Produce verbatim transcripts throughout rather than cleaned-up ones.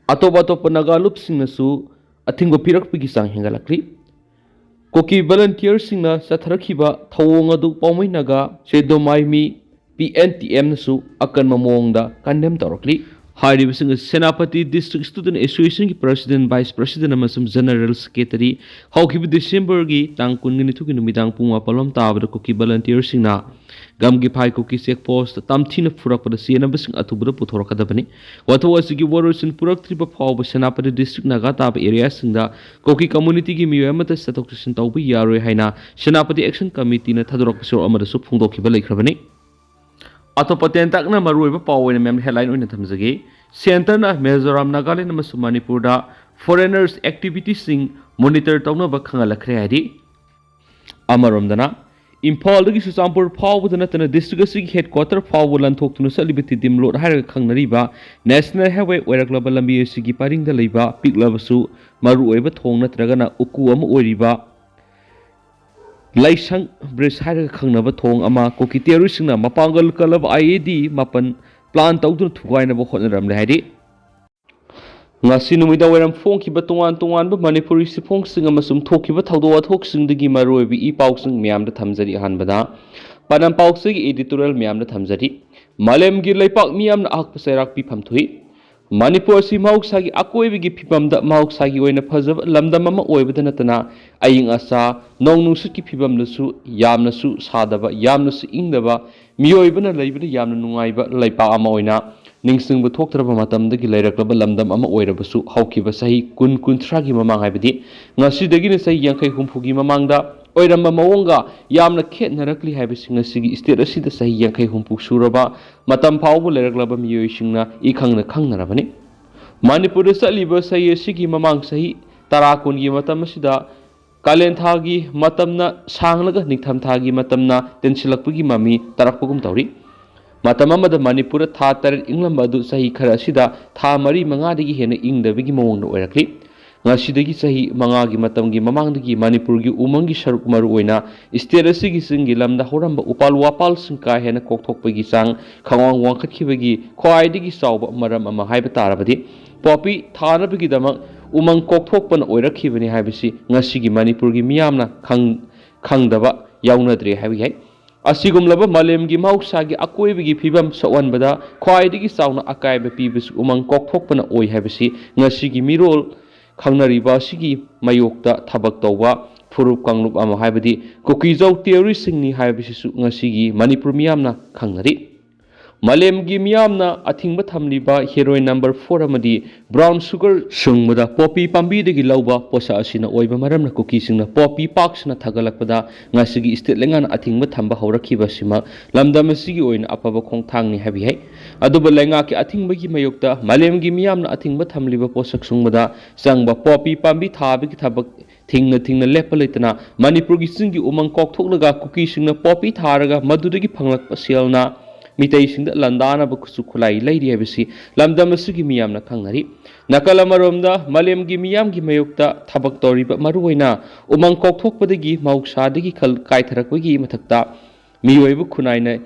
ꯑꯇꯣꯞ ꯑꯇꯣꯞꯄ ꯅꯥꯒꯥ ꯂꯨꯞꯁꯤꯡꯅꯁꯨ ꯑꯊꯤꯡꯕ ꯄꯤꯔꯛꯄꯒꯤ ꯆꯥꯡ ꯍꯦꯟꯒꯠꯂꯛꯂꯤ꯫ ꯀꯨꯀꯤ ꯚꯣꯂꯟꯇꯤꯌꯔꯁꯤꯡꯅ ꯆꯠꯊꯔꯛꯈꯤꯕ ꯊꯧꯑꯣꯡ ꯑꯗꯨ ꯄꯥꯎꯃꯩ ꯅꯥꯒꯥ ꯁꯦꯗꯣꯃꯥꯏꯃꯤ, ꯄꯤ ꯑꯦꯟ ꯇꯤ ꯑꯦꯝꯅꯁꯨ ꯑꯀꯟꯕ ꯃꯑꯣꯡꯗ ꯀꯟꯗꯦꯝ ꯇꯧꯔꯛꯂꯤ꯫ ꯍꯥꯏꯔꯤꯕꯁꯤꯡ ꯑꯁꯤ ꯁꯦꯅꯥꯄꯇꯤ ꯗꯤꯁꯇ꯭ꯔꯤꯛ ꯁ꯭ꯇꯨꯗꯦꯟꯠ ꯑꯦꯁꯣꯁꯤꯌꯦꯁꯟꯒꯤ ꯄ꯭ꯔꯁꯤꯗꯦꯟꯠ, ꯚꯥꯏꯁ ꯄ꯭ꯔꯁꯤꯗꯦꯟꯠ ꯑꯃꯁꯨꯡ ꯖꯦꯅꯔꯦꯜ ꯁꯦꯀ꯭ꯔꯦꯇꯔꯤ, ꯍꯧꯈꯤꯕ ꯗꯤꯁꯦꯝꯕꯔꯒꯤ ꯇꯥꯡ ꯀꯨꯟꯒ ꯅꯤꯊꯣꯏꯒꯤ ꯅꯨꯃꯤꯗꯥꯡ ꯄꯨꯡ ꯃꯥꯄꯜ ꯂꯣꯝ ꯇꯥꯕꯗ ꯀꯨꯀꯤ ꯚꯣꯂꯟꯇꯤꯌꯔꯁꯤꯡꯅ ꯒꯝꯒꯤꯐꯥꯏ ꯀꯨꯀꯤ ꯆꯦꯛ ꯄꯣꯁꯇ ꯇꯝꯊꯤꯅ ꯐꯨꯔꯛꯄꯗ ꯆꯦꯟꯅꯕꯁꯤꯡ ꯑꯊꯨꯕꯗ ꯄꯨꯊꯣꯔꯛꯀꯗꯕꯅꯤ꯫ ꯋꯥꯊꯣꯛ ꯑꯁꯤꯒꯤ ꯋꯥꯔꯣꯏꯁꯤꯟ ꯄꯨꯔꯛꯇ꯭ꯔꯤꯕ ꯐꯥꯎꯕ ꯁꯦꯅꯥꯄꯇꯤ ꯗꯤꯁꯇ꯭ꯔꯤꯛ ꯅꯥꯒꯥ ꯇꯥꯕ ꯑꯦꯔꯤꯌꯥꯁꯤꯡꯗ ꯀꯨꯀꯤ ꯀꯝꯃ꯭ꯌꯨꯅꯤꯇꯤꯒꯤ ꯃꯤꯑꯣꯏ ꯑꯃꯠꯇ ꯆꯠꯊꯣꯛ ꯆꯠꯁꯤꯟ ꯇꯧꯕ ꯌꯥꯔꯣꯏ ꯍꯥꯏꯅ ꯁꯦꯅꯥꯄꯇꯤ ꯑꯦꯛꯁꯟ ꯀꯃꯤꯇꯤꯅ ꯊꯥꯗꯣꯔꯛꯄ ꯁꯔꯨꯛ ꯑꯃꯗꯁꯨ ꯐꯣꯡꯗꯣꯛꯈꯤꯕ ꯂꯩꯈ꯭ꯔꯕꯅꯤ꯫ ꯑꯇꯣꯞꯄ ꯇꯦꯟꯇꯛꯅ ꯃꯔꯨꯑꯣꯏꯕ ꯄꯥꯎ ꯑꯣꯏꯅ ꯃꯦꯝ ꯍꯦꯗꯂꯥꯏꯟ ꯑꯣꯏꯅ ꯊꯝꯖꯒꯦ꯫ ꯁꯦꯟꯇꯔꯅ ꯃꯤꯖꯣꯔꯥꯝ, ꯅꯥꯒꯥꯂꯦꯟ ꯑꯃꯁꯨꯡ ꯃꯅꯤꯄꯨꯔꯗ ꯐꯣꯔꯦꯅꯔꯁ ꯑꯦꯛꯇꯤꯚꯤꯇꯤꯁꯤꯡ ꯃꯣꯅꯤꯇꯔ ꯇꯧꯅꯕ ꯈꯪꯍꯜꯂꯛꯈ꯭ꯔꯦ ꯍꯥꯏꯔꯤ꯫ ꯑꯃꯔꯣꯝꯗꯅ ꯏꯝꯐꯥꯜꯗꯒꯤ ꯆꯨꯔꯆꯥꯟꯄꯨꯔ ꯐꯥꯎꯕꯗ ꯅꯠꯇꯅ ꯗꯤꯁꯇ꯭ꯔꯤꯛ ꯑꯁꯤꯒꯤ ꯍꯦꯗꯀ꯭ꯋꯥꯇꯔ ꯐꯥꯎꯕ ꯂꯥꯟꯊꯣꯛꯇꯨꯅ ꯆꯠꯂꯤꯕ ꯇꯤꯗꯤꯝ ꯂꯣꯗ ꯍꯥꯏꯔꯒ ꯈꯪꯅꯔꯤꯕ ꯅꯦꯁꯅꯦꯜ ꯍꯥꯏꯋꯦ ꯑꯣꯏꯔꯛꯂꯕ ꯂꯝꯕꯤ ꯑꯁꯤꯒꯤ ꯄꯔꯤꯡꯗ ꯂꯩꯕ ꯄꯤꯛꯂꯕꯁꯨ ꯃꯔꯨꯑꯣꯏꯕ ꯊꯣꯡ ꯅꯠꯇ꯭ꯔꯒꯅ ꯎꯀꯨ ꯑꯃ ꯑꯣꯏꯔꯤꯕ ꯂꯥꯏꯁꯪ ꯕ꯭ꯔꯤꯖ ꯍꯥꯏꯔꯒ ꯈꯪꯅꯕ ꯊꯣꯡ ꯑꯃ ꯀꯨꯀꯤ ꯇꯦꯔꯣꯔꯤꯁꯁꯤꯡꯅ ꯃꯄꯥꯡꯒꯜ ꯀꯜꯂꯕ ꯑꯥꯏ ꯏ ꯗꯤ ꯃꯥꯄꯟ ꯄ꯭ꯂꯥꯟ ꯇꯧꯗꯨꯅ ꯊꯨꯒꯥꯏꯅꯕ ꯍꯣꯠꯅꯔꯝꯂꯦ ꯍꯥꯏꯔꯤ꯫ ꯉꯁꯤ ꯅꯨꯃꯤꯗꯥꯡ ꯋꯥꯏꯔꯝ ꯐꯣꯡꯈꯤꯕ ꯇꯣꯉꯥꯟ ꯇꯣꯉꯥꯟꯕ ꯃꯅꯤꯄꯨꯔꯤ ꯆꯦꯐꯣꯡꯁꯤꯡ ꯑꯃꯁꯨꯡ ꯊꯣꯛꯈꯤꯕ ꯊꯧꯗꯣꯛ ꯋꯥꯊꯣꯛꯁꯤꯡꯗꯒꯤ ꯃꯔꯨꯑꯣꯏꯕ ꯏ ꯄꯥꯎꯁꯤꯡ ꯃꯌꯥꯝꯗ ꯊꯝꯖꯔꯤ꯫ ꯑꯍꯥꯟꯕꯗ ꯄꯥꯟꯗꯝ ꯄꯥꯎꯆꯦꯒꯤ editorial ꯃꯌꯥꯝꯗ ꯊꯝꯖꯔꯤ꯫ ꯃꯥꯂꯦꯝꯒꯤ ꯂꯩꯄꯥꯛ ꯃꯤꯌꯥꯝꯅ ꯑꯍꯛꯄ ꯆꯩꯔꯥꯛ ꯄꯤꯐꯝ ꯊꯣꯛꯏ꯫ ꯃꯅꯤꯄꯨꯔ ꯑꯁꯤ ꯃꯍꯧꯁꯥꯒꯤ ꯑꯀꯣꯏꯕꯒꯤ ꯐꯤꯕꯝꯗ ꯃꯍꯧꯁꯥꯒꯤ ꯑꯣꯏꯅ ꯐꯖꯕ ꯂꯝꯗꯝ ꯑꯃ ꯑꯣꯏꯕꯗ ꯅꯠꯇꯅ, ꯑꯏꯪ ꯑꯁꯥ, ꯅꯣꯡ ꯅꯨꯡꯁꯤꯠꯀꯤ ꯐꯤꯕꯝꯗꯁꯨ ꯌꯥꯝꯅꯁꯨ ꯁꯥꯗꯕ, ꯌꯥꯝꯅꯁꯨ ꯏꯪꯗꯕ, ꯃꯤꯑꯣꯏꯕꯅ ꯂꯩꯕꯗ ꯌꯥꯝꯅ ꯅꯨꯡꯉꯥꯏꯕ ꯂꯩꯄꯥꯛ ꯑꯃ ꯑꯣꯏꯅ ꯅꯤꯡꯁꯤꯡꯕ ꯊꯣꯛꯇ꯭ꯔꯕ ꯃꯇꯝꯗꯒꯤ ꯂꯩꯔꯛꯂꯕ ꯂꯝꯗꯝ ꯑꯃ ꯑꯣꯏꯔꯕꯁꯨ, ꯍꯧꯈꯤꯕ ꯆꯍꯤ ꯀꯨꯟ, ꯀꯨꯟꯊ꯭ꯔꯥꯒꯤ ꯃꯃꯥꯡ, ꯍꯥꯏꯕꯗꯤ ꯉꯁꯤꯗꯒꯤꯅ ꯆꯍꯤ ꯌꯥꯡꯈꯩ, ꯍꯨꯝꯐꯨꯒꯤ ꯃꯃꯥꯡꯗ ꯑꯣꯏꯔꯝꯕ ꯃꯑꯣꯡꯒ ꯌꯥꯝꯅ ꯈꯦꯠꯅꯔꯛꯂꯤ ꯍꯥꯏꯕꯁꯤ ꯉꯁꯤꯒꯤ state ꯑꯁꯤꯗ ꯆꯍꯤ ꯌꯥꯡꯈꯩ, ꯍꯨꯝꯐꯨ ꯁꯨꯔꯕ ꯃꯇꯝ ꯐꯥꯎꯕ ꯂꯩꯔꯛꯂꯕ ꯃꯤꯑꯣꯏꯁꯤꯡꯅ ꯏꯈꯪꯅ ꯈꯪꯅꯔꯕꯅꯤ꯫ ꯃꯅꯤꯄꯨꯔꯗ ꯆꯠꯂꯤꯕ ꯆꯍꯤ ꯑꯁꯤꯒꯤ ꯃꯃꯥꯡ ꯆꯍꯤ ꯇꯔꯥ, ꯀꯨꯟꯒꯤ ꯃꯇꯝ ꯑꯁꯤꯗ ꯀꯥꯂꯦꯟ ꯊꯥꯒꯤ ꯃꯇꯝꯅ ꯁꯥꯡꯂꯒ ꯅꯤꯡꯊꯝ ꯊꯥꯒꯤ ꯃꯇꯝꯅ ꯇꯦꯟꯁꯤꯜꯂꯛꯄꯒꯤ ꯃꯃꯤ ꯇꯥꯔꯛꯄꯒꯨꯝ ꯇꯧꯔꯤ꯫ ꯃꯇꯝ ꯑꯃꯗ ꯃꯅꯤꯄꯨꯔꯗ ꯊꯥ ꯇꯔꯦꯠ ꯏꯪꯂꯝꯕ ꯑꯗꯨ ꯆꯍꯤ ꯈꯔ ꯑꯁꯤꯗ ꯊꯥ ꯃꯔꯤ ꯃꯉꯥꯗꯒꯤ ꯍꯦꯟꯅ ꯏꯪꯗꯕꯒꯤ ꯃꯑꯣꯡꯗ ꯑꯣꯏꯔꯛꯂꯤ꯫ ꯉꯁꯤꯗꯒꯤ ꯆꯍꯤ ꯃꯉꯥꯒꯤ ꯃꯇꯝꯒꯤ ꯃꯃꯥꯡꯗꯒꯤ ꯃꯅꯤꯄꯨꯔꯒꯤ ꯎꯃꯪꯒꯤ ꯁꯔꯨꯛ, ꯃꯔꯨꯑꯣꯏꯅ state ꯑꯁꯤꯒꯤ ꯆꯤꯡꯒꯤ ꯂꯝꯗ ꯍꯧꯔꯝꯕ ꯎꯄꯥꯜ ꯋꯥꯄꯥꯜꯁꯤꯡ ꯀꯥ ꯍꯦꯟꯅ ꯀꯣꯛꯊꯣꯛꯄꯒꯤ ꯆꯥꯡ ꯈꯪꯋꯥꯡ ꯋꯥꯡꯈꯠꯈꯤꯕꯒꯤ ꯈ꯭ꯋꯥꯏꯗꯒꯤ ꯆꯥꯎꯕ ꯃꯔꯝ ꯑꯃ ꯍꯥꯏꯕ ꯇꯥꯔꯕꯗꯤ ꯄꯣꯄꯤ ꯊꯥꯅꯕꯒꯤꯗꯃꯛ ꯎꯃꯪ ꯀꯣꯛꯊꯣꯛꯄꯅ ꯑꯣꯏꯔꯛꯈꯤꯕꯅꯤ ꯍꯥꯏꯕꯁꯤ ꯉꯁꯤꯒꯤ ꯃꯅꯤꯄꯨꯔꯒꯤ ꯃꯤꯌꯥꯝꯅ ꯈꯪ-, ꯈꯪꯗꯕ ꯌꯥꯎꯅꯗ꯭ꯔꯦ ꯍꯥꯏꯕ ꯌꯥꯏ꯫ ꯑꯁꯤꯒꯨꯝꯂꯕ ꯃꯥꯂꯦꯝꯒꯤ ꯃꯍꯧꯁꯥꯒꯤ ꯑꯀꯣꯏꯕꯒꯤ ꯐꯤꯕꯝ ꯁꯣꯛꯍꯟꯕꯗ ꯈ꯭ꯋꯥꯏꯗꯒꯤ ꯆꯥꯎꯅ ꯑꯀꯥꯏꯕ ꯄꯤꯕꯁꯤ ꯎꯃꯪ ꯀꯣꯛꯊꯣꯛꯄꯅ ꯑꯣꯏ ꯍꯥꯏꯕꯁꯤ ꯉꯁꯤꯒꯤ ꯃꯤꯔꯣꯜ ꯈꯪꯅꯔꯤꯕ ꯑꯁꯤꯒꯤ ꯃꯥꯌꯣꯛꯇ ꯊꯕꯛ ꯇꯧꯕ ꯐꯨꯔꯨꯞ ꯀꯥꯡꯂꯨꯞ ꯑꯃ, ꯍꯥꯏꯕꯗꯤ ꯀꯨꯀꯤꯖꯧ ꯇꯦꯔꯣꯔꯤꯁꯁꯤꯡꯅꯤ ꯍꯥꯏꯕꯁꯤꯁꯨ ꯉꯁꯤꯒꯤ ꯃꯅꯤꯄꯨꯔ ꯃꯤꯌꯥꯝꯅ ꯈꯪꯅꯔꯤ꯫ ꯃꯥꯂꯦꯝꯒꯤ ꯃꯤꯌꯥꯝꯅ ꯑꯊꯤꯡꯕ ꯊꯝꯂꯤꯕ ꯍꯦꯔꯣꯏꯟ ꯅꯝꯕꯔ ꯐꯣꯔ ꯑꯃꯗꯤ ꯕ꯭ꯔꯥꯎꯟ ꯁꯨꯒꯔ ꯁꯨꯡꯕꯗ ꯄꯣꯄꯤ ꯄꯥꯝꯕꯤꯗꯒꯤ ꯂꯧꯕ ꯄꯣꯠꯁꯛ ꯑꯁꯤꯅ ꯑꯣꯏꯕ ꯃꯔꯝꯅ ꯀꯨꯀꯤꯁꯤꯡꯅ ꯄꯣꯄꯤ ꯄꯥꯛ ꯁꯟꯅ ꯊꯥꯒꯠꯂꯛꯄꯗ ꯉꯁꯤꯒꯤ ꯁ꯭ꯇꯦꯠ ꯂꯩꯉꯥꯛꯅ ꯑꯊꯤꯡꯕ ꯊꯝꯕ ꯍꯧꯔꯛꯈꯤꯕ ꯑꯁꯤꯃꯛ ꯂꯝꯗꯝ ꯑꯁꯤꯒꯤ ꯑꯣꯏꯅ ꯑꯐꯕ ꯈꯣꯡꯊꯥꯡꯅꯤ ꯍꯥꯏꯕ ꯌꯥꯏ꯫ ꯑꯗꯨꯕꯨ ꯂꯩꯉꯥꯛꯀꯤ ꯑꯊꯤꯡꯕꯒꯤ ꯃꯥꯌꯣꯛꯇ ꯃꯥꯂꯦꯝꯒꯤ ꯃꯤꯌꯥꯝꯅ ꯑꯊꯤꯡꯕ ꯊꯝꯂꯤꯕ ꯄꯣꯠꯁꯛ ꯁꯨꯡꯕꯗ ꯆꯪꯕ ꯄꯣꯄꯤ ꯄꯥꯝꯕꯤ ꯊꯥꯕꯒꯤ ꯊꯕꯛ ꯊꯤꯡꯅ ꯊꯤꯡꯅ ꯂꯦꯞꯄ ꯂꯩꯇꯅ ꯃꯅꯤꯄꯨꯔꯒꯤ ꯆꯤꯡꯒꯤ ꯎꯃꯪ ꯀꯣꯛꯊꯣꯛꯂꯒ ꯀꯨꯀꯤꯁꯤꯡꯅ ꯄꯣꯄꯤ ꯊꯥꯔꯒ ꯃꯗꯨꯗꯒꯤ ꯐꯪꯂꯛꯄ ꯁꯦꯜꯅ ꯃꯤꯇꯩꯁꯤꯡꯗ ꯂꯥꯟꯗꯥꯅꯕ ꯈꯨꯠꯁꯨ ꯈꯨꯠꯂꯥꯏ ꯂꯩꯔꯤ ꯍꯥꯏꯕꯁꯤ ꯂꯝꯗꯝ ꯑꯁꯤꯒꯤ ꯃꯤꯌꯥꯝꯅ ꯈꯪꯅꯔꯤ꯫ ꯅꯥꯀꯜ ꯑꯃꯔꯣꯝꯗ ꯃꯥꯂꯦꯝꯒꯤ ꯃꯤꯌꯥꯝꯒꯤ ꯃꯥꯌꯣꯛꯇ ꯊꯕꯛ ꯇꯧꯔꯤꯕ, ꯃꯔꯨꯑꯣꯏꯅ ꯎꯃꯪ ꯀꯣꯛꯊꯣꯛꯄꯗꯒꯤ ꯃꯍꯧꯁꯥꯗꯒꯤ ꯈꯜ ꯀꯥꯏꯊꯔꯛꯄꯒꯤ ꯃꯊꯛꯇ ꯃꯤꯑꯣꯏꯕ ꯈꯨꯟꯅꯥꯏꯅ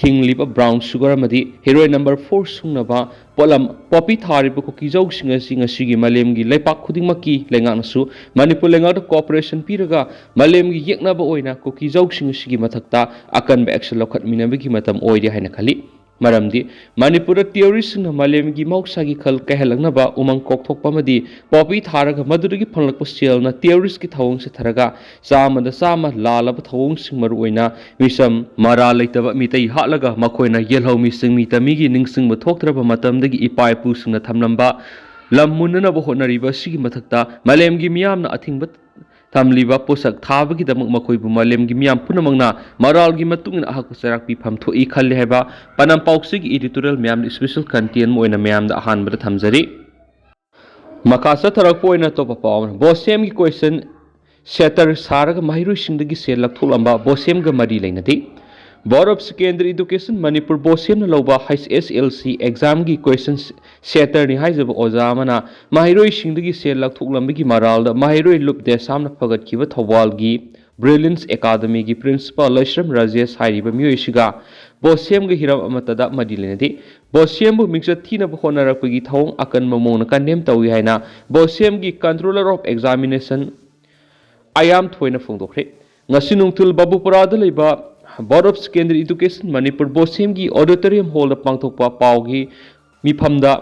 ꯊꯤꯡꯂꯤꯕ ꯕ꯭ꯔꯥꯎꯟ ꯁꯨꯒꯔ ꯑꯃꯗꯤ ꯍꯦꯔꯣꯏꯟ ꯅꯝꯕꯔ ꯐꯣꯔ ꯁꯨꯡꯅꯕ ꯄꯣꯠꯂꯝ ꯄꯣꯄꯤ ꯊꯥꯔꯤꯕ ꯀꯨꯀꯤꯖꯧꯁꯤꯡ ꯑꯁꯤ ꯉꯁꯤꯒꯤ ꯃꯥꯂꯦꯝꯒꯤ ꯂꯩꯄꯥꯛ ꯈꯨꯗꯤꯡꯃꯛꯀꯤ ꯂꯩꯉꯥꯛꯅꯁꯨ ꯃꯅꯤꯄꯨꯔ ꯂꯩꯉꯥꯛꯇ ꯀꯣꯑꯣꯄꯔꯦꯁꯟ ꯄꯤꯔꯒ ꯃꯥꯂꯦꯝꯒꯤ ꯌꯦꯛꯅꯕ ꯑꯣꯏꯅ ꯀꯨꯀꯤꯖꯧꯁꯤꯡ ꯑꯁꯤꯒꯤ ꯃꯊꯛꯇ ꯑꯀꯟꯕ ꯑꯦꯛꯁꯟ ꯂꯧꯈꯠꯃꯤꯟꯅꯕꯒꯤ ꯃꯇꯝ ꯑꯣꯏꯔꯦ ꯍꯥꯏꯅ ꯈꯜꯂꯤ꯫ ꯃꯔꯝꯗꯤ ꯃꯅꯤꯄꯨꯔꯗ ꯇꯦꯔꯣꯔꯤꯁꯁꯤꯡꯅ ꯃꯥꯂꯦꯝꯒꯤ ꯃꯍꯧꯁꯥꯒꯤ ꯈꯜ ꯀꯥꯏꯍꯜꯂꯛꯅꯕ ꯎꯃꯪ ꯀꯣꯛꯊꯣꯛꯄ ꯑꯃꯗꯤ ꯄꯣꯄꯤ ꯊꯥꯔꯒ ꯃꯗꯨꯗꯒꯤ ꯐꯪꯂꯛꯄ ꯁꯦꯜꯅ ꯇꯦꯔꯣꯔꯤꯁꯀꯤ ꯊꯧꯑꯣꯡ ꯆꯠꯊꯔꯒ ꯆꯥꯝꯃꯗ ꯆꯥꯝꯃ ꯂꯥꯜꯂꯕ ꯊꯧꯑꯣꯡꯁꯤꯡ, ꯃꯔꯨꯑꯣꯏꯅ ꯃꯤꯆꯝ ꯃꯔꯥꯜ ꯂꯩꯇꯕ ꯃꯤꯇꯩ ꯍꯥꯠꯂꯒ ꯃꯈꯣꯏꯅ ꯌꯦꯜꯍꯧꯃꯤ ꯆꯤꯡꯃꯤ ꯇꯝꯃꯤꯒꯤ ꯅꯤꯡꯁꯤꯡꯕ ꯊꯣꯛꯇ꯭ꯔꯕ ꯃꯇꯝꯗꯒꯤ ꯏꯄꯥ ꯏꯄꯨꯁꯤꯡꯅ ꯊꯝꯂꯝꯕ ꯂꯝ ꯃꯨꯟꯅꯅꯕ ꯍꯣꯠꯅꯔꯤꯕ ꯑꯁꯤꯒꯤ ꯃꯊꯛꯇ ꯃꯥꯂꯦꯝꯒꯤ ꯃꯤꯌꯥꯝꯅ ꯑꯊꯤꯡꯕ ꯊꯝꯂꯤꯕ ꯄꯣꯠꯁꯛ ꯊꯥꯕꯒꯤꯗꯃꯛ ꯃꯈꯣꯏꯕꯨ ꯃꯥꯂꯦꯝꯒꯤ ꯃꯤꯌꯥꯝ ꯄꯨꯝꯅꯃꯛꯅ ꯃꯔꯥꯜꯒꯤ ꯃꯇꯨꯡ ꯏꯟꯅ ꯑꯍꯛꯄ ꯆꯩꯔꯥꯛ ꯄꯤꯐꯝ ꯊꯣꯛꯏ ꯈꯜꯂꯤ ꯍꯥꯏꯕ ꯄꯥꯟꯗꯝ ꯄꯥꯎꯆꯦꯒꯤ editorial ꯃꯌꯥꯝꯗ special content ꯑꯃ ꯑꯣꯏꯅ ꯃꯌꯥꯝꯗ ꯑꯍꯥꯟꯕꯗ ꯊꯝꯖꯔꯤ꯫ ꯃꯈꯥ ꯆꯠꯊꯔꯛꯄ ꯑꯣꯏꯅ ꯑꯇꯣꯞꯄ ꯄꯥꯎ ꯑꯃꯅ, ꯕꯣꯁꯦꯝꯒꯤ question setter ꯁꯥꯔꯒ ꯃꯍꯩꯔꯣꯏꯁꯤꯡꯗꯒꯤ ꯁꯦꯜ ꯂꯧꯊꯣꯛꯂꯝꯕ ꯕꯣꯁꯦꯝꯒ ꯃꯔꯤ ꯂꯩꯅꯗꯦ꯫ Board of Secondary Education Manipur ꯕꯣꯁꯦꯝꯅ ꯂꯧꯕ H S L C examꯒꯤ question setterꯅꯤ ꯍꯥꯏꯖꯕ ꯑꯣꯖꯥ ꯑꯃꯅ ꯃꯍꯩꯔꯣꯏꯁꯤꯡꯗꯒꯤ ꯁꯦꯜ ꯂꯧꯊꯣꯛꯂꯝꯕꯒꯤ ꯃꯔꯥꯜꯗ ꯃꯍꯩꯔꯣꯏ ꯂꯨꯞ ꯗꯦꯁꯥꯝꯅ ꯐꯒꯠꯈꯤꯕ ꯊꯧꯕꯥꯜꯒꯤ Brilliance Academyꯒꯤ principal ꯂꯩꯁ꯭ꯔꯝ ꯔꯥꯖꯦꯁ ꯍꯥꯏꯔꯤꯕ ꯃꯤꯑꯣꯏꯁꯤꯒ ꯕꯣꯁꯦꯝꯒ ꯍꯤꯔꯝ ꯑꯃꯠꯇꯗ ꯃꯔꯤ ꯂꯩꯅꯗꯦ꯫ ꯕꯣꯁꯦꯝꯕꯨ ꯃꯤꯡꯆꯠ ꯊꯤꯅꯕ ꯍꯣꯠꯅꯔꯛꯄꯒꯤ ꯊꯧꯑꯣꯡ ꯑꯀꯟꯕ ꯃꯑꯣꯡꯗ ꯀꯟꯗꯦꯝ ꯇꯧꯏ ꯍꯥꯏꯅ ꯕꯣꯁꯦꯝꯒꯤ Controller of Examination ꯑꯌꯥꯝ ꯊꯣꯏꯅ ꯐꯣꯡꯗꯣꯛꯈ꯭ꯔꯦ꯫ ꯉꯁꯤ ꯅꯨꯡꯊꯤꯜ ꯕꯥꯕꯨꯄꯨꯔꯥꯗ ꯂꯩꯕ Board of Secondary Education Manipur ꯕꯣꯁꯦꯝꯒꯤ auditorium hallꯗ ꯄꯥꯡꯊꯣꯛꯄ ꯄꯥꯎꯒꯤ ꯃꯤꯐꯝꯗ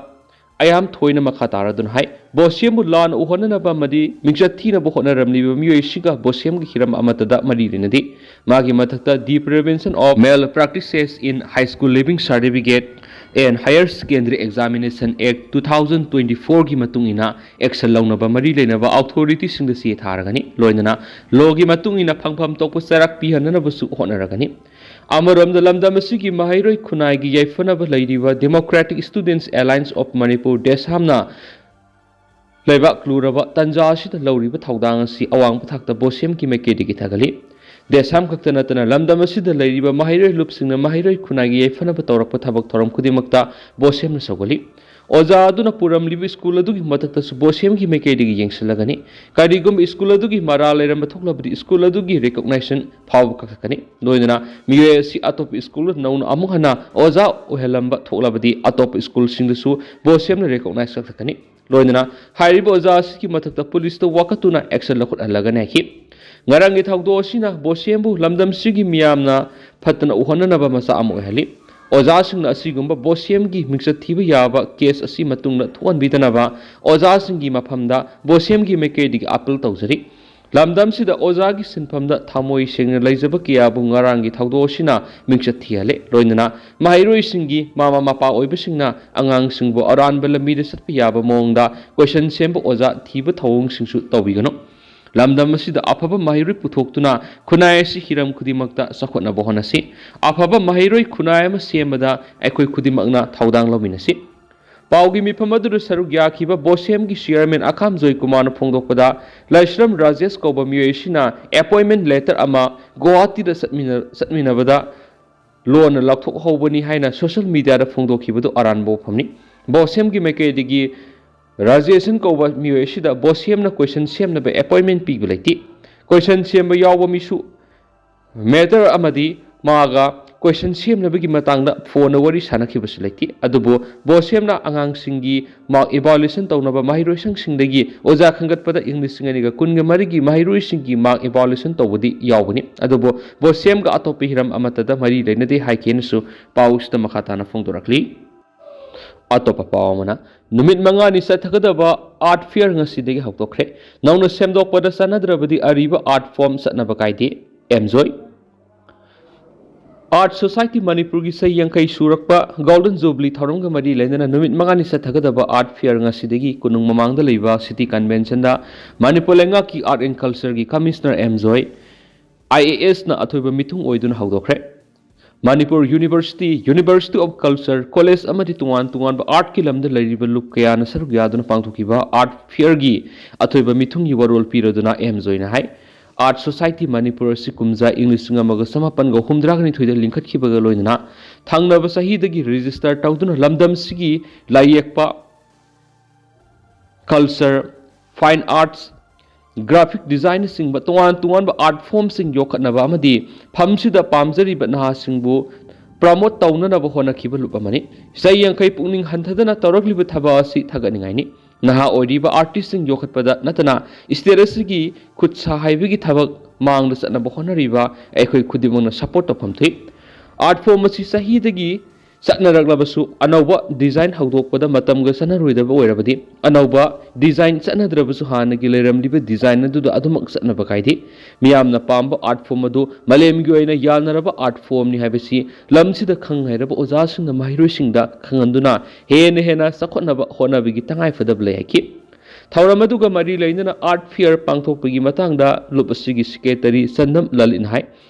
ꯑꯌꯥꯝ ꯊꯣꯏꯅ ꯃꯈꯥ ꯇꯥꯔꯗꯨꯅ ꯍꯥꯏ, ꯕꯣꯁꯦꯝꯕꯨ ꯂꯥꯟꯅ ꯎꯍꯟꯅꯅꯕ ꯑꯃꯗꯤ ꯃꯤꯡꯆꯠ ꯊꯤꯅꯕ ꯍꯣꯠꯅꯔꯝꯂꯤꯕ ꯃꯤꯑꯣꯏꯁꯤꯒ ꯕꯣꯁꯦꯝꯒꯤ ꯍꯤꯔꯝ ꯑꯃꯠꯇꯗ ꯃꯔꯤ ꯂꯩꯅꯗꯦ꯫ ꯃꯥꯒꯤ ꯃꯊꯛꯇ The Prevention of Malpractices in High School Leaving Certificate and Higher Secondary Examination Act two thousand twenty-fourꯒꯤ ꯃꯇꯨꯡ ꯏꯟꯅ action ꯂꯧꯅꯕ ꯃꯔꯤ ꯂꯩꯅꯕ authorityꯁꯤꯡꯗ ꯆꯦ ꯊꯥꯔꯒꯅꯤ꯫ ꯂꯣꯏꯅꯅ lawꯒꯤ ꯃꯇꯨꯡ ꯏꯟꯅ ꯐꯪꯐꯝ ꯊꯣꯛꯄ ꯆꯩꯔꯥꯛ ꯄꯤꯍꯟꯅꯅꯕꯁꯨ ꯍꯣꯠꯅꯔꯒꯅꯤ꯫ ꯑꯃꯔꯣꯝꯗ ꯂꯝꯗꯝ ꯑꯁꯤꯒꯤ ꯃꯍꯩꯔꯣꯏ ꯈꯨꯟꯅꯥꯏꯒꯤ ꯌꯥꯏꯐꯅꯕ ꯂꯩꯔꯤꯕ Democratic Students Alliance of Manipur, ꯗꯦꯁꯥꯝꯅ ꯂꯩꯕꯥꯛ ꯂꯨꯔꯕ ꯇꯟꯖꯥ ꯑꯁꯤꯗ ꯂꯧꯔꯤꯕ ꯊꯧꯗꯥꯡ ꯑꯁꯤ ꯑꯋꯥꯡꯕ ꯊꯥꯛꯇ ꯕꯣꯁꯦꯝꯒꯤ ꯃꯥꯏꯀꯩꯗꯒꯤ ꯊꯥꯒꯠꯂꯤ꯫ ꯗꯦꯁꯥꯝ ꯈꯛꯇ ꯅꯠꯇꯅ ꯂꯝꯗꯝ ꯑꯁꯤꯗ ꯂꯩꯔꯤꯕ ꯃꯍꯩꯔꯣꯏ ꯂꯨꯞꯁꯤꯡꯅ ꯃꯍꯩꯔꯣꯏ ꯈꯨꯟꯅꯥꯏꯒꯤ ꯌꯥꯏꯐꯅꯕ ꯇꯧꯔꯛꯄ ꯊꯕꯛ ꯊꯧꯔꯝ ꯈꯨꯗꯤꯡꯃꯛꯇ ꯕꯣꯁꯦꯝꯅ ꯁꯧꯒꯠꯂꯤ꯫ ꯑꯣꯖꯥ ꯑꯗꯨꯅ ꯄꯨꯔꯝꯂꯤꯕ ꯁ꯭ꯀꯨꯜ ꯑꯗꯨꯒꯤ ꯃꯊꯛꯇꯁꯨ ꯕꯣꯁꯦꯝꯒꯤ ꯃꯥꯏꯀꯩꯗꯒꯤ ꯌꯦꯡꯁꯤꯜꯂꯒꯅꯤ꯫ ꯀꯔꯤꯒꯨꯝꯕ ꯁ꯭ꯀꯨꯜ ꯑꯗꯨꯒꯤ ꯃꯔꯥꯜ ꯂꯩꯔꯝꯕ ꯊꯣꯛꯂꯕꯗꯤ ꯁ꯭ꯀꯨꯜ ꯑꯗꯨꯒꯤ recognition ꯐꯥꯎꯕ ꯀꯛꯊꯠꯀꯅꯤ꯫ ꯂꯣꯏꯅꯅ ꯃꯤꯑꯣꯏ ꯑꯁꯤ ꯑꯇꯣꯞꯄ ꯁ꯭ꯀꯨꯜꯗ ꯅꯧꯅ ꯑꯃꯨꯛ ꯍꯟꯅ ꯑꯣꯖꯥ ꯑꯣꯏꯍꯜꯂꯝꯕ ꯊꯣꯛꯂꯕꯗꯤ ꯑꯇꯣꯞꯄ ꯁ꯭ꯀꯨꯜꯁꯤꯡꯗꯁꯨ ꯕꯣꯁꯦꯝꯅ recognize ꯀꯛꯊꯠꯀꯅꯤ꯫ ꯂꯣꯏꯅꯅ ꯍꯥꯏꯔꯤꯕ ꯑꯣꯖꯥ ꯑꯁꯤꯒꯤ ꯃꯊꯛꯇ ꯄꯨꯂꯤꯁꯇ ꯋꯥꯀꯠꯇꯨꯅ action ꯂꯧꯈꯠꯍꯜꯂꯒꯅꯤ ꯍꯥꯏꯈꯤ꯫ ꯉꯔꯥꯡꯒꯤ ꯊꯧꯗꯣꯛ ꯑꯁꯤꯅ ꯕꯣꯁꯦꯝꯕꯨ ꯂꯝꯗꯝꯁꯤꯒꯤ ꯃꯤꯌꯥꯝꯅ ꯐꯠꯇꯅ ꯎꯍꯟꯅꯅꯕ ꯃꯆꯥꯛ ꯑꯃ ꯑꯣꯏꯍꯜꯂꯤ꯫ ꯑꯣꯖꯥꯁꯤꯡꯅ ꯑꯁꯤꯒꯨꯝꯕ ꯕꯣꯁꯦꯝꯒꯤ ꯃꯤꯡꯆꯠ ꯊꯤꯕ ꯌꯥꯕ case ꯑꯁꯤ ꯃꯇꯨꯡꯗ ꯊꯣꯛꯍꯟꯕꯤꯗꯅꯕ ꯑꯣꯖꯥꯁꯤꯡꯒꯤ ꯃꯐꯝꯗ ꯕꯣꯁꯦꯝꯒꯤ ꯃꯥꯏꯀꯩꯗꯒꯤ appeal ꯇꯧꯖꯔꯤ꯫ ꯂꯝꯗꯝꯁꯤꯗ ꯑꯣꯖꯥꯒꯤ ꯁꯤꯟꯐꯝꯗ ꯊꯃꯣꯏ ꯁꯦꯡꯅ ꯂꯩꯖꯕ ꯀꯌꯥꯕꯨ ꯉꯔꯥꯡꯒꯤ ꯊꯧꯗꯣꯛ ꯑꯁꯤꯅ ꯃꯤꯡꯆꯠ ꯊꯤꯍꯜꯂꯦ꯫ ꯂꯣꯏꯅꯅ ꯃꯍꯩꯔꯣꯏꯁꯤꯡꯒꯤ ꯃꯃꯥ ꯃꯄꯥ ꯑꯣꯏꯕꯁꯤꯡꯅ ꯑꯉꯥꯡꯁꯤꯡꯕꯨ ꯑꯔꯥꯟꯕ ꯂꯝꯕꯤꯗ ꯆꯠꯄ ꯌꯥꯕ ꯃꯑꯣꯡꯗ ꯀꯣꯏꯁꯟ ꯁꯦꯝꯕ ꯑꯣꯖꯥ ꯊꯤꯕ ꯊꯧꯑꯣꯡꯁꯤꯡꯁꯨ ꯇꯧꯕꯤꯒꯅꯨ꯫ ꯂꯝꯗꯝ ꯑꯁꯤꯗ ꯑꯐꯕ ꯃꯍꯩꯔꯣꯏ ꯄꯨꯊꯣꯛꯇꯨꯅ ꯈꯨꯟꯅꯥꯏ ꯑꯁꯤ ꯍꯤꯔꯝ ꯈꯨꯗꯤꯡꯃꯛꯇ ꯆꯥꯎꯈꯠꯅꯕ ꯍꯣꯠꯅꯁꯤ꯫ ꯑꯐꯕ ꯃꯍꯩꯔꯣꯏ ꯈꯨꯟꯅꯥꯏ ꯑꯃ ꯁꯦꯝꯕꯗ ꯑꯩꯈꯣꯏ ꯈꯨꯗꯤꯡꯃꯛꯅ ꯊꯧꯗꯥꯡ ꯂꯧꯃꯤꯟꯅꯁꯤ꯫ ꯄꯥꯎꯒꯤ ꯃꯤꯐꯝ ꯑꯗꯨꯗ ꯁꯔꯨꯛ ꯌꯥꯈꯤꯕ ꯕꯣꯁꯦꯝꯒꯤ chairman ꯑꯈꯥꯝ ꯖꯣꯏꯀꯨꯃꯥꯔꯅ ꯐꯣꯡꯗꯣꯛꯄꯗ, ꯂꯥꯏꯁ꯭ꯔꯝ ꯔꯥꯖꯦꯁ ꯀꯧꯕ ꯃꯤꯑꯣꯏ ꯑꯁꯤꯅ appointment letter ꯑꯃ ꯒꯨꯋꯥꯍꯥꯇꯤꯗ ꯆꯠꯃꯤꯟꯅ-, ꯆꯠꯃꯤꯟꯅꯕꯗ ꯂꯣꯟꯅ ꯂꯧꯊꯣꯛꯍꯧꯕꯅꯤ ꯍꯥꯏꯅ social mediaꯗ ꯐꯣꯡꯗꯣꯛꯈꯤꯕꯗꯨ ꯑꯔꯥꯟꯕ ꯋꯥꯐꯝꯅꯤ꯫ ꯕꯣꯁꯦꯝꯒꯤ ꯃꯥꯏꯀꯩꯗꯒꯤ ꯔꯥꯖꯦꯁꯟ ꯀꯧꯕ ꯃꯤꯑꯣꯏ ꯑꯁꯤꯗ ꯕꯣꯁꯦꯝꯅ ꯀꯣꯏꯁꯟ ꯁꯦꯝꯅꯕ appointment ꯄꯤꯕ ꯂꯩꯇꯦ꯫ ꯀꯣꯏꯁꯟ ꯁꯦꯝꯕ ꯌꯥꯎꯕ ꯃꯤꯁꯨ matter ꯑꯃꯗꯤ ꯃꯥꯒ ꯀꯣꯏꯁꯟ ꯁꯦꯝꯅꯕꯒꯤ ꯃꯇꯥꯡꯗ ꯐꯣꯟꯗ ꯋꯥꯔꯤ ꯁꯥꯟꯅꯈꯤꯕꯁꯨ ꯂꯩꯇꯦ꯫ ꯑꯗꯨꯕꯨ ꯕꯣꯁꯦꯝꯅ ꯑꯉꯥꯡꯁꯤꯡꯒꯤ ꯃꯥꯔꯛ ꯏꯚꯥꯂꯨꯌꯦꯁꯟ ꯇꯧꯅꯕ ꯃꯍꯩꯔꯣꯏꯁꯪꯁꯤꯡꯗꯒꯤ ꯑꯣꯖꯥ ꯈꯟꯒꯠꯄꯗ ꯏꯪ ꯂꯤꯁꯤꯡ ꯑꯅꯤꯒ ꯀꯨꯟꯒ ꯃꯔꯤꯒꯤ ꯃꯍꯩꯔꯣꯏꯁꯤꯡꯒꯤ ꯃꯥꯔꯛ ꯏꯚꯥꯂꯨꯌꯦꯁꯟ ꯇꯧꯕꯗꯤ ꯌꯥꯎꯕꯅꯤ꯫ ꯑꯗꯨꯕꯨ ꯕꯣꯁꯦꯝꯒ ꯑꯇꯣꯞꯄ ꯍꯤꯔꯝ ꯑꯃꯠꯇꯗ ꯃꯔꯤ ꯂꯩꯅꯗꯦ ꯍꯥꯏꯈꯤꯅꯁꯨ ꯄꯥꯎꯁꯤꯗ ꯃꯈꯥ ꯇꯥꯅ ꯐꯣꯡꯗꯣꯔꯛꯂꯤ꯫ ꯑꯇꯣꯞꯄ ꯄꯥꯎ ꯑꯃꯅ, ꯅꯨꯃꯤꯠ ꯃꯉꯥꯅꯤ ꯆꯠꯊꯒꯗꯕ ꯑꯥꯔꯠ ꯐꯤꯌꯔ ꯉꯁꯤꯗꯒꯤ ꯍꯧꯗꯣꯛꯈ꯭ꯔꯦ꯫ ꯅꯧꯅ ꯁꯦꯝꯗꯣꯛꯄꯗ ꯆꯠꯅꯗ꯭ꯔꯕꯗꯤ ꯑꯔꯤꯕ ꯑꯥꯔꯠ ꯐꯣꯔꯝ ꯆꯠꯅꯕ ꯀꯥꯏꯗꯦ꯫ ꯑꯦꯝ ꯖꯣꯏ꯫ ꯑꯥꯔꯠ ꯁꯣꯁꯥꯏꯇꯤ ꯃꯅꯤꯄꯨꯔꯒꯤ ꯆꯍꯤ ꯌꯥꯡꯈꯩ ꯁꯨꯔꯛꯄ ꯒꯣꯜꯗꯟ ꯖꯨꯕꯂꯤ ꯊꯧꯔꯝꯒ ꯃꯔꯤ ꯂꯩꯅꯅ ꯅꯨꯃꯤꯠ ꯃꯉꯥꯅꯤ ꯆꯠꯊꯒꯗꯕ ꯑꯥꯔꯠ ꯐꯤꯌꯔ ꯉꯁꯤꯗꯒꯤ ꯀꯣꯅꯨꯡ ꯃꯃꯥꯡꯗ ꯂꯩꯕ ꯁꯤꯇꯤ ꯀꯟꯚꯦꯟꯁꯟꯗ ꯃꯅꯤꯄꯨꯔ ꯂꯩꯉꯥꯛꯀꯤ ꯑꯥꯔꯠ ꯑꯦꯟ ꯀꯜꯆꯔꯒꯤ commissioner M Joy, I A ꯑꯦꯁꯅ ꯑꯊꯣꯏꯕ ꯃꯤꯊꯨꯡ ꯑꯣꯏꯗꯨꯅ ꯍꯧꯗꯣꯛꯈ꯭ꯔꯦ꯫ Manipur university, university of culture, college ꯑꯃꯗꯤ ꯇꯣꯉꯥꯟ ꯇꯣꯉꯥꯟꯕ ꯑꯥꯔꯠꯀꯤ ꯂꯝꯗ ꯂꯩꯔꯤꯕ ꯂꯨꯞ ꯀꯌꯥꯅ ꯁꯔꯨꯛ ꯌꯥꯗꯨꯅ ꯄꯥꯡꯊꯣꯛꯈꯤꯕ ꯑꯥꯔꯠ ꯐꯤꯌꯔꯒꯤ ꯑꯊꯣꯏꯕ ꯃꯤꯊꯨꯡꯒꯤ ꯋꯥꯔꯣꯜ ꯄꯤꯔꯗꯨꯅ ꯑꯦꯝ ꯖꯣꯏꯅ ꯍꯥꯏ, ꯑꯥꯔꯠ ꯁꯣꯁꯥꯏꯇꯤ ꯃꯅꯤꯄꯨꯔ ꯑꯁꯤ ꯀꯨꯝꯖꯥ ꯏꯪ ꯂꯤꯁꯤꯡ ꯑꯃꯒ ꯆꯃꯥꯄꯟꯒ ꯍꯨꯝꯗ꯭ꯔꯥꯒ ꯅꯤꯊꯣꯏꯗ ꯂꯤꯡꯈꯠꯈꯤꯕꯒ ꯂꯣꯏꯅꯅ ꯊꯪꯅꯕ ꯆꯍꯤꯗꯒꯤ ꯔꯦꯖꯤꯁꯇꯔ ꯇꯧꯗꯨꯅ ꯂꯝꯗꯝꯁꯤꯒꯤ ꯂꯥꯏꯌꯦꯛꯄ, ꯀꯜꯆꯔ, ꯐꯥꯏꯟ ꯑꯥꯔꯠꯁ, ꯒ꯭ꯔꯥꯐꯤꯛ ꯗꯤꯖꯥꯏꯟꯅꯆꯤꯡꯕ ꯇꯣꯉꯥꯟ ꯇꯣꯉꯥꯟꯕ ꯑꯥꯔꯠ ꯐꯣꯔꯝꯁꯤꯡ ꯌꯣꯛꯈꯠꯅꯕ ꯑꯃꯗꯤ ꯐꯝꯁꯤꯗ ꯄꯥꯝꯖꯔꯤꯕ ꯅꯍꯥꯁꯤꯡꯕꯨ ꯄ꯭ꯔꯃꯣꯠ ꯇꯧꯅꯅꯕ ꯍꯣꯠꯅꯈꯤꯕ ꯂꯨꯞ ꯑꯃꯅꯤ꯫ ꯆꯍꯤ ꯌꯥꯡꯈꯩ ꯄꯨꯛꯅꯤꯡ ꯍꯟꯊꯗꯅ ꯇꯧꯔꯛꯂꯤꯕ ꯊꯕꯛ ꯑꯁꯤ ꯊꯥꯒꯠꯅꯤꯡꯉꯥꯏꯅꯤ꯫ ꯅꯍꯥ ꯑꯣꯏꯔꯤꯕ ꯑꯥꯔꯇꯤꯁꯁꯤꯡ ꯌꯣꯛꯈꯠꯄꯗ ꯅꯠꯇꯅ ꯁ꯭ꯇꯦꯠ ꯑꯁꯤꯒꯤ ꯈꯨꯠ ꯁꯥ ꯍꯩꯕꯒꯤ ꯊꯕꯛ ꯃꯥꯡꯗ ꯆꯠꯅꯕ ꯍꯣꯠꯅꯔꯤꯕ ꯑꯩꯈꯣꯏ ꯈꯨꯗꯤꯡꯃꯛꯅ ꯁꯄꯣꯔꯠ ꯇꯧꯐꯝ ꯊꯣꯛꯏ꯫ ꯑꯥꯔꯠ ꯐꯣꯔꯝ ꯑꯁꯤ ꯆꯍꯤꯗꯒꯤ ꯆꯠꯅꯔꯛꯂꯕꯁꯨ ꯑꯅꯧꯕ ꯗꯤꯖꯥꯏꯟ ꯍꯧꯗꯣꯛꯄꯗ ꯃꯇꯝꯒ ꯆꯠꯅꯔꯣꯏꯗꯕ ꯑꯣꯏꯔꯕꯗꯤ ꯑꯅꯧꯕ ꯗꯤꯖꯥꯏꯟ ꯆꯠꯅꯗ꯭ꯔꯕꯁꯨ ꯍꯥꯟꯅꯒꯤ ꯂꯩꯔꯝꯂꯤꯕ ꯗꯤꯖꯥꯏꯟ ꯑꯗꯨꯗ ꯑꯗꯨꯃꯛ ꯆꯠꯅꯕ ꯀꯥꯏꯗꯦ꯫ ꯃꯤꯌꯥꯝꯅ ꯄꯥꯝꯕ ꯑꯥꯔꯠ ꯐꯣꯔꯝ ꯑꯗꯨ ꯃꯥꯂꯦꯝꯒꯤ ꯑꯣꯏꯅ ꯌꯥꯅꯔꯕ ꯑꯥꯔꯠ ꯐꯣꯔꯝꯅꯤ ꯍꯥꯏꯕꯁꯤ ꯂꯝꯁꯤꯗ ꯈꯪ ꯍꯩꯔꯕ ꯑꯣꯖꯥꯁꯤꯡꯅ ꯃꯍꯩꯔꯣꯏꯁꯤꯡꯗ ꯈꯪꯍꯟꯗꯨꯅ ꯍꯦꯟꯅ ꯍꯦꯟꯅ ꯆꯥꯎꯈꯠꯅꯕ ꯍꯣꯠꯅꯕꯒꯤ ꯇꯉꯥꯏꯐꯗꯕ ꯂꯩ ꯍꯥꯏꯈꯤ꯫ ꯊꯧꯔꯝ ꯑꯗꯨꯒ ꯃꯔꯤ ꯂꯩꯅꯅ ꯑꯥꯔꯠ ꯐꯤꯌꯔ ꯄꯥꯡꯊꯣꯛꯄꯒꯤ ꯃꯇꯥꯡꯗ ꯂꯨꯞ ꯑꯁꯤꯒꯤ ꯁꯦꯀ꯭ꯔꯦꯇꯔꯤ ꯆꯟꯗꯝ ꯂꯂꯤꯠꯅ ꯍꯥꯏ,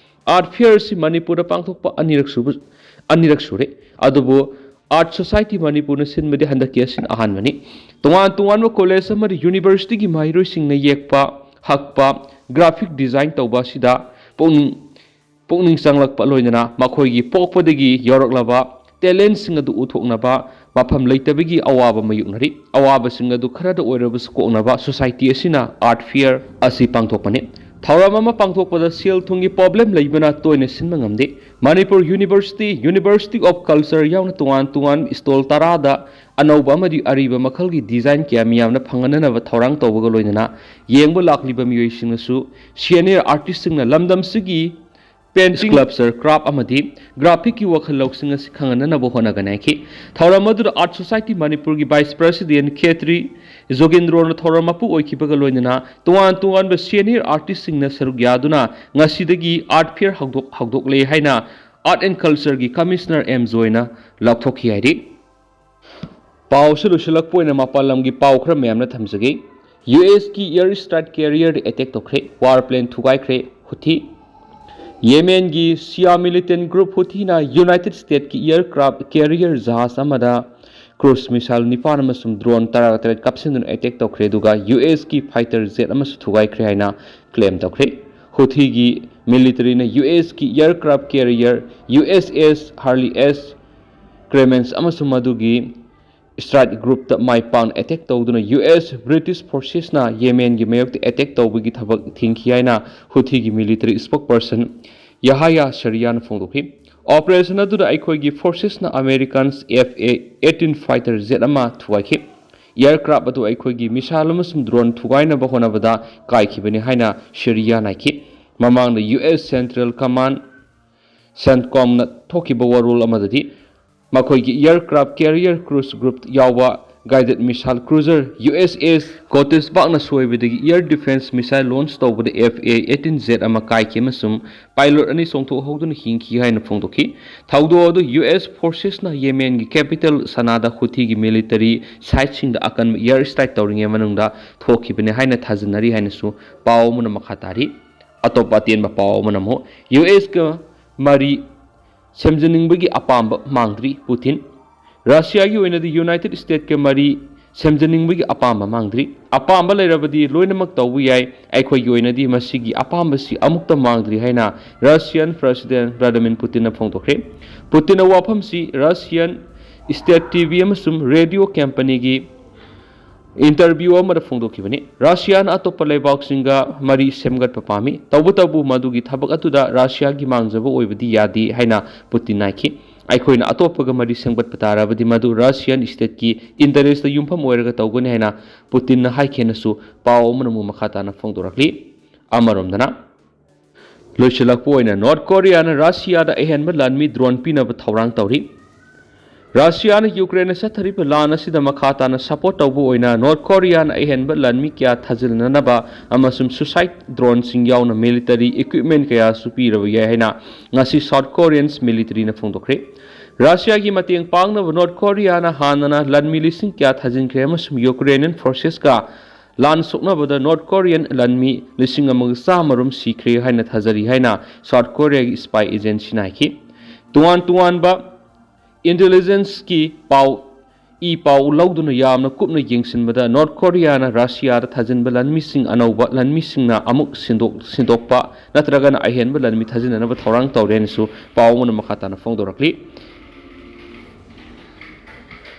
ꯑꯥꯔꯠ ꯐꯤꯌꯔ ꯑꯁꯤ ꯃꯅꯤꯄꯨꯔꯗ ꯄꯥꯡꯊꯣꯛꯄ ꯑꯅꯤꯔꯛ ꯁꯨꯕ, ꯑꯅꯤꯔꯛ ꯁꯨꯔꯦ꯫ ꯑꯗꯨꯕꯨ ꯑꯥꯔꯠ ꯁꯣꯁꯥꯏꯇꯤ ꯃꯅꯤꯄꯨꯔꯅ ꯁꯤꯟꯕꯗꯤ ꯍꯟꯗꯛꯀꯤ ꯑꯁꯤꯅ ꯑꯍꯥꯟꯕꯅꯤ꯫ ꯇꯣꯉꯥꯟ ꯇꯣꯉꯥꯟꯕ ꯀꯣꯂꯦꯖ ꯑꯃꯗꯤ ꯌꯨꯅꯤꯚꯔꯁꯤꯇꯤꯒꯤ ꯃꯍꯩꯔꯣꯏꯁꯤꯡꯅ ꯌꯦꯛꯄ, ꯍꯛꯄ, ꯒ꯭ꯔꯥꯐꯤꯛ ꯗꯤꯖꯥꯏꯟ ꯇꯧꯕ ꯑꯁꯤꯗ ꯄꯨꯛꯅꯤꯡ, ꯄꯨꯛꯅꯤꯡ ꯆꯪꯂꯛꯄ ꯂꯣꯏꯅꯅ ꯃꯈꯣꯏꯒꯤ ꯄꯣꯛꯄꯗꯒꯤ ꯌꯥꯎꯔꯛꯂꯕ ꯇꯦꯂꯦꯟꯁꯤꯡ ꯑꯗꯨ ꯎꯠꯊꯣꯛꯅꯕ ꯃꯐꯝ ꯂꯩꯇꯕꯒꯤ ꯑꯋꯥꯕ ꯃꯥꯌꯣꯛꯅꯔꯤ꯫ ꯑꯋꯥꯕꯁꯤꯡ ꯑꯗꯨ ꯈꯔꯗ ꯑꯣꯏꯔꯕꯁꯨ ꯀꯣꯛꯅꯕ ꯁꯣꯁꯥꯏꯇꯤ ꯑꯁꯤꯅ ꯑꯥꯔꯠ ꯐꯤꯌꯔ ꯑꯁꯤ ꯄꯥꯡꯊꯣꯛꯄꯅꯤ꯫ ꯊꯧꯔꯝ ꯑꯃ ꯄꯥꯡꯊꯣꯛꯄꯗ ꯁꯦꯜ ꯊꯨꯝꯒꯤ problem ꯂꯩꯕꯅ ꯇꯣꯏꯅ ꯁꯤꯟꯕ ꯉꯝꯗꯦ꯫ Manipur university, University of Culture ꯌꯥꯎꯅ ꯇꯣꯉꯥꯟ ꯇꯣꯉꯥꯟꯕ stall ꯇꯔꯥꯗ ꯑꯅꯧꯕ ꯑꯃꯗꯤ ꯑꯔꯤꯕ ꯃꯈꯜꯒꯤ design ꯀꯌꯥ ꯃꯤꯌꯥꯝꯅ ꯐꯪꯍꯟꯅꯅꯕ ꯊꯧꯔꯥꯡ ꯇꯧꯕꯒ ꯂꯣꯏꯅꯅ ꯌꯦꯡꯕ ꯂꯥꯛꯂꯤꯕ ꯃꯤꯑꯣꯏꯁꯤꯡꯅꯁꯨ senior artistꯁꯤꯡꯅ ꯂꯝꯗꯝꯁꯤꯒꯤ painting, sculpture, craft ꯑꯃꯗꯤ graphicꯀꯤ ꯋꯥꯈꯜ ꯂꯧꯁꯤꯡ ꯑꯁꯤ ꯈꯪꯍꯟꯅꯅꯕ ꯍꯣꯠꯅꯒꯅꯤ ꯍꯥꯏꯈꯤ꯫ ꯊꯧꯔꯝ ꯑꯗꯨꯗ Art Society ꯃꯅꯤꯄꯨꯔꯒꯤ vice president ꯈꯦꯇ꯭ꯔꯤ ꯖꯣꯒꯦꯟꯗ꯭ꯔꯣꯅ ꯊꯧꯔꯝ ꯃꯄꯨ ꯑꯣꯏꯈꯤꯕꯒ ꯂꯣꯏꯅꯅ ꯇꯣꯉꯥꯟ ꯇꯣꯉꯥꯟꯕ senior artistꯁꯤꯡꯅ ꯁꯔꯨꯛ ꯌꯥꯗꯨꯅ ꯉꯁꯤꯗꯒꯤ art fair ꯍꯧꯗꯣꯛ-, ꯍꯧꯗꯣꯛꯂꯦ ꯍꯥꯏꯅ Art and Cultureꯒꯤ commissioner ꯑꯦꯝ ꯖꯣꯏꯅ ꯂꯥꯎꯊꯣꯛꯈꯤ ꯍꯥꯏꯔꯤ꯫ ꯄꯥꯎꯁꯨ ꯂꯣꯏꯁꯤꯜꯂꯛꯄ ꯑꯣꯏꯅ ꯃꯄꯥꯟ ꯂꯝꯒꯤ ꯄꯥꯎ ꯈꯔ ꯃꯌꯥꯝꯅ ꯊꯝꯖꯒꯦ꯫ USꯀꯤ air strike carrierꯗ attack ꯇꯧꯈ꯭ꯔꯦ, war plane ꯊꯨꯒꯥꯏꯈ꯭ꯔꯦ ꯍꯨꯊꯤ꯫ ꯌꯦꯃꯦꯟꯒꯤ ꯁꯤꯌꯥ militant group ꯍꯨꯊꯤꯅ United Statesꯀꯤ aircraft carrier ꯖꯍꯥꯖ ꯑꯃꯗ cruise missile ꯅꯤꯄꯥꯟ ꯑꯃꯁꯨꯡ drone ꯇꯔꯥꯇꯔꯦꯠ ꯀꯥꯞꯁꯤꯟꯗꯨꯅ attack ꯇꯧꯈ꯭ꯔꯦ, ꯑꯗꯨꯒ USꯀꯤ fighter jet ꯑꯃꯁꯨ ꯊꯨꯒꯥꯏꯈ꯭ꯔꯦ ꯍꯥꯏꯅ claim ꯇꯧꯈ꯭ꯔꯦ꯫ ꯍꯨꯊꯤꯒꯤ militaryꯅ USꯀꯤ aircraft carrier USS Harry S. Clemens ꯑꯃꯁꯨꯡ ꯃꯗꯨꯒꯤ strike groupꯇ ꯃꯥꯏ ꯄꯥꯛꯅ attack ꯇꯧꯗꯨꯅ US British forcesꯅ ꯌꯦꯃꯦꯟꯒꯤ ꯃꯥꯌꯣꯛꯇ attack ꯇꯧꯕꯒꯤ ꯊꯕꯛ ꯊꯤꯡꯈꯤ ꯍꯥꯏꯅ ꯍꯨꯊꯤꯒꯤ military spokesperson ꯌꯍꯌꯥ ꯁꯔꯤꯌꯥꯅ ꯐꯣꯡꯗꯣꯛꯈꯤ꯫ Operation ꯑꯗꯨꯗ ꯑꯩꯈꯣꯏꯒꯤ forcesꯅ Americans F A eighteen fighter jet ꯑꯃ ꯊꯨꯒꯥꯏꯈꯤ꯫ Aircraft ꯑꯗꯨ ꯑꯩꯈꯣꯏꯒꯤ missile ꯑꯃꯁꯨꯡ drone ꯊꯨꯒꯥꯏꯅꯕ ꯍꯣꯠꯅꯕꯗ ꯀꯥꯏꯈꯤꯕꯅꯤ ꯍꯥꯏꯅ ꯁꯤꯔꯤꯌꯥꯅ ꯍꯥꯏꯈꯤ꯫ ꯃꯃꯥꯡꯗ US Central Command, CENTCOMꯅ ꯊꯣꯛꯈꯤꯕ ꯋꯥꯔꯣꯜ ꯑꯃꯗꯗꯤ ꯃꯈꯣꯏꯒꯤ aircraft carrier cruise group ꯌꯥꯎꯕ guided missile cruiser USS Gettysburgꯅ ꯁꯣꯏꯕꯗꯒꯤ air defense missile launch ꯇꯧꯕꯗ F A eighteen jet ꯑꯃ ꯀꯥꯏꯈꯤ ꯑꯃꯁꯨꯡ pilot ꯑꯅꯤ ꯆꯣꯡꯊꯣꯛꯍꯧꯗꯨꯅ ꯍꯤꯡꯈꯤ ꯍꯥꯏꯅ ꯐꯣꯡꯗꯣꯛꯈꯤ꯫ ꯊꯧꯗꯣꯛ ꯑꯗꯨ US forcesꯅ ꯌꯦꯃꯦꯟꯒꯤ capital ꯁꯅꯥꯗ ꯍꯨꯊꯤꯒꯤ military siteꯁꯤꯡꯗ ꯑꯀꯟꯕ air strike ꯇꯧꯔꯤꯉꯩ ꯃꯅꯨꯡꯗ ꯊꯣꯛꯈꯤꯕꯅꯤ ꯍꯥꯏꯅ ꯊꯥꯖꯅꯔꯤ ꯍꯥꯏꯅꯁꯨ ꯄꯥꯎ ꯑꯃꯅ ꯃꯈꯥ ꯇꯥꯔꯤ꯫ ꯑꯇꯣꯞꯄ ꯑꯇꯦꯟꯕ ꯄꯥꯎ ꯑꯃꯅ ꯑꯃꯨꯛ USꯀ ꯃꯔꯤ ꯁꯦꯝꯖꯅꯤꯡꯕꯒꯤ ꯑꯄꯥꯝꯕ ꯃꯥꯡꯗ꯭ꯔꯤ ꯄꯨꯇꯤꯟ꯫ ꯔꯁꯤꯌꯥꯒꯤ ꯑꯣꯏꯅꯗꯤ United Statesꯀ ꯃꯔꯤ ꯁꯦꯝꯖꯅꯤꯡꯕꯒꯤ ꯑꯄꯥꯝꯕ ꯃꯥꯡꯗ꯭ꯔꯤ꯫ ꯑꯄꯥꯝꯕ ꯂꯩꯔꯕꯗꯤ ꯂꯣꯏꯅꯃꯛ ꯇꯧꯕ ꯌꯥꯏ꯫ ꯑꯩꯈꯣꯏꯒꯤ ꯑꯣꯏꯅꯗꯤ ꯃꯁꯤꯒꯤ ꯑꯄꯥꯝꯕꯁꯤ ꯑꯃꯨꯛꯇ ꯃꯥꯡꯗ꯭ꯔꯤ ꯍꯥꯏꯅ Russian President Vladimir Putinꯅ ꯐꯣꯡꯗꯣꯛꯈ꯭ꯔꯦ꯫ ꯄꯨꯇꯤꯟꯅ ꯋꯥꯐꯝꯁꯤ Russian state TV ꯑꯃꯁꯨꯡ radio companyꯒꯤ ꯏꯟꯇꯔꯚ꯭ꯌꯨ ꯑꯃꯗ ꯐꯣꯡꯗꯣꯛꯈꯤꯕꯅꯤ꯫ ꯔꯁꯤꯌꯥꯅ ꯑꯇꯣꯞꯄ ꯂꯩꯕꯥꯛꯁꯤꯡꯒ ꯃꯔꯤ ꯁꯦꯝꯒꯠꯄ ꯄꯥꯝꯃꯤ, ꯇꯧꯕꯇꯕꯨ ꯃꯗꯨꯒꯤ ꯊꯕꯛ ꯑꯗꯨꯗ ꯔꯁꯤꯌꯥꯒꯤ ꯃꯥꯡꯖꯕ ꯑꯣꯏꯕꯗꯤ ꯌꯥꯗꯦ ꯍꯥꯏꯅ ꯄꯨꯇꯤꯟ ꯍꯥꯏꯈꯤ꯫ "ꯑꯩꯈꯣꯏꯅ ꯑꯇꯣꯞꯄꯒ ꯃꯔꯤ ꯁꯦꯝꯒꯠꯄ ꯇꯥꯔꯕꯗꯤ ꯃꯗꯨ ꯔꯁꯤꯌꯥꯟ ꯁ꯭ꯇꯦꯠꯀꯤ ꯏꯟꯇꯔꯦꯁꯇ ꯌꯨꯝꯐꯝ ꯑꯣꯏꯔꯒ ꯇꯧꯒꯅꯤ" ꯍꯥꯏꯅ ꯄꯨꯇꯤꯟꯅ ꯍꯥꯏꯈꯤ ꯍꯥꯏꯅꯁꯨ ꯄꯥꯎ ꯑꯃꯅ ꯑꯃꯨꯛ ꯃꯈꯥ ꯇꯥꯅ ꯐꯣꯡꯗꯣꯔꯛꯂꯤ꯫ ꯑꯃꯔꯣꯝꯗꯅ, ꯂꯣꯏꯁꯤꯜꯂꯛꯄ ꯑꯣꯏꯅ ꯅꯣꯔꯠ ꯀꯣꯔꯤꯌꯥꯅ ꯔꯁꯤꯌꯥꯗ ꯑꯍꯦꯟꯕ ꯂꯥꯟꯃꯤ ꯗ꯭ꯔꯣꯟ ꯄꯤꯅꯕ ꯊꯧꯔꯥꯡ ꯇꯧꯔꯤ꯫ ꯔꯁꯤꯌꯥꯅ ꯌꯨꯀ꯭ꯔꯦꯟꯅ ꯆꯠꯊꯔꯤꯕ ꯂꯥꯟ ꯑꯁꯤꯗ ꯃꯈꯥ ꯇꯥꯅ ꯁꯄꯣꯔꯠ ꯇꯧꯕ ꯑꯣꯏꯅ ꯅꯣꯔꯠ ꯀꯣꯔꯤꯌꯥꯅ ꯑꯍꯦꯟꯕ ꯂꯥꯟꯃꯤ ꯀꯌꯥ ꯊꯥꯖꯤꯜꯅꯅꯕ ꯑꯃꯁꯨꯡ ꯁꯨꯁꯥꯏꯠ ꯗ꯭ꯔꯣꯟꯁꯤꯡ ꯌꯥꯎꯅ ꯃꯤꯂꯤꯇꯔꯤ ꯏꯀ꯭ꯋꯤꯞꯃꯦꯟ ꯀꯌꯥꯁꯨ ꯄꯤꯔꯕ ꯌꯥꯏ ꯍꯥꯏꯅ ꯉꯁꯤ ꯁꯥꯎꯠ ꯀꯣꯔꯤꯌꯟꯁ ꯃꯤꯂꯤꯇꯔꯤꯅ ꯐꯣꯡꯗꯣꯛꯈ꯭ꯔꯦ꯫ ꯔꯁꯤꯌꯥꯒꯤ ꯃꯇꯦꯡ ꯄꯥꯡꯅꯕ ꯅꯣꯔꯠ ꯀꯣꯔꯤꯌꯥꯅ ꯍꯥꯟꯅꯅ ꯂꯥꯟꯃꯤ ꯂꯤꯁꯤꯡ ꯀꯌꯥ ꯊꯥꯖꯤꯟꯈ꯭ꯔꯦ ꯑꯃꯁꯨꯡ ꯌꯨꯀ꯭ꯔꯦꯅꯤꯌꯟ ꯐꯣꯔꯁꯦꯁꯀ ꯂꯥꯟ ꯁꯣꯛꯅꯕꯗ ꯅꯣꯔꯠ ꯀꯣꯔꯤꯌꯟ ꯂꯥꯟꯃꯤ ꯂꯤꯁꯤꯡ ꯑꯃꯒ ꯆꯥꯝꯃ ꯔꯣꯝ ꯁꯤꯈ꯭ꯔꯦ ꯍꯥꯏꯅ ꯊꯥꯖꯔꯤ ꯍꯥꯏꯅ ꯁꯥꯎꯠ ꯀꯣꯔꯤꯌꯥꯒꯤ ꯁ꯭ꯄꯥꯏ ꯑꯦꯖꯦꯟꯁꯤꯅ ꯍꯥꯏꯈꯤ꯫ ꯇꯣꯉꯥꯟ ꯇꯣꯉꯥꯟꯕ ꯏꯟꯇꯦꯂꯤꯖꯦꯟꯁꯀꯤ ꯄꯥꯎ, ꯏ ꯄꯥꯎ ꯂꯧꯗꯨꯅ ꯌꯥꯝꯅ ꯀꯨꯞꯅ ꯌꯦꯡꯁꯤꯟꯕꯗ ꯅꯣꯔꯠ ꯀꯣꯔꯤꯌꯥꯅ ꯔꯁꯤꯌꯥꯗ ꯊꯥꯖꯤꯟꯕ ꯂꯥꯟꯃꯤꯁꯤꯡ ꯑꯅꯧꯕ ꯂꯥꯟꯃꯤꯁꯤꯡꯅ ꯑꯃꯨꯛ ꯁꯤꯟꯗꯣꯛ-, ꯁꯤꯟꯗꯣꯛꯄ ꯅꯠꯇ꯭ꯔꯒꯅ ꯑꯍꯦꯟꯕ ꯂꯥꯟꯃꯤ ꯊꯥꯖꯤꯟꯅꯅꯕ ꯊꯧꯔꯥꯡ ꯇꯧꯔꯦ ꯍꯥꯏꯅꯁꯨ ꯄꯥꯎ ꯑꯃꯅ ꯃꯈꯥ ꯇꯥꯅ ꯐꯣꯡꯗꯣꯔꯛꯂꯤ꯫